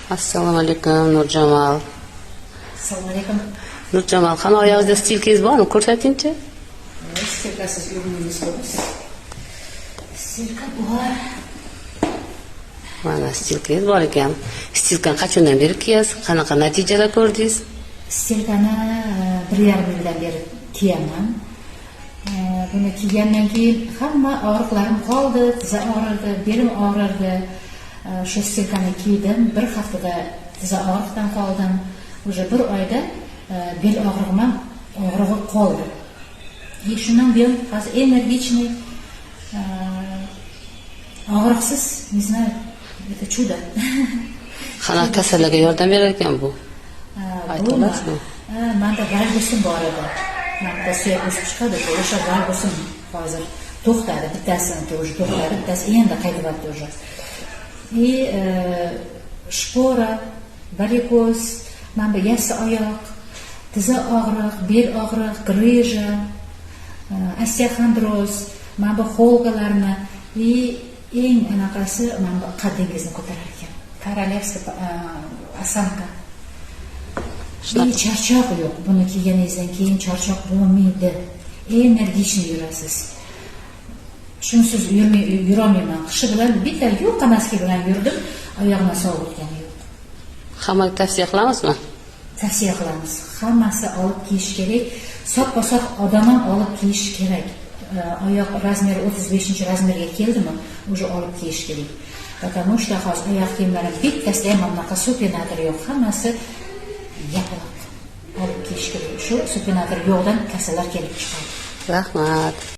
Assalomu alaykum, Nurjamol. Assalomu alaykum. Nurjamol, qani, oyog'ingizda стелька ngiz bormi? Ko'rsatingchi. Стелька siz yurmaymiz biz. Стелька bor. Mana, стелька ngiz bor ekan. Стелька ni qachondan beri kiyasiz? Qanaqa natijalar ko'rdingiz? Стелька ni 1,5 yildan beri kiyaman. Buni kiygandan keyin hamma og'riqlarim qoldi, tiza og'rirdi, belim og'rirdi. Shu стелька ni kiydim, bir haftada tiza og'riqdan qoldim. Уже bir oyda bel og'rig'im ham og'rig'i qoldi. И shundan buyon hozir энергичный, og'riqsiz, не знаю, это чудо. Qanaqa kasallarga yordam berar ekan bu? Ayta Buni olasizmi? Manda valgusim bor edi. Manda suyak o'sib chiqadi, o'sha valgusim hozir to'xtadi. Bittasini уже to'xtadi, bittasi endi qaytyapti уже. И шпора, varikoz, mana bu yassi oyoq, tiza og'riq, bel og'riq, грыжа, osteoxondroz, mana bu холка larni и eng anaqasi, mana bu qaddingizni ko'tarar ekan. Королевская осанка. И charchoq yo'q. Buni kiyganingizdan keyin charchoq bo'lmaydi. Энергичный yurasiz. Shunsiz yurmay yurolmayman. Qishi bilan bitta yuqa носки bilan yurdim, oyog'imdan sovuq o'tgani yo'q. Hammaga tavsiya qilamizmi? Tavsiya qilamiz. Hammasi olib kiyish kerak. Soppa sog' odam ham olib kiyish kerak. Oyoq размер i 35 размер ga keldimi, уже olib kiyish kerak. Потому что hozir oyoq kiyimlarim bittasida ham mana bunaqa супинатор yo'q. Hammasi yapaloq. Olib kiyish kerak. Shu супинатор yo'qdan kasallar kelib chiqadi. Rahmat.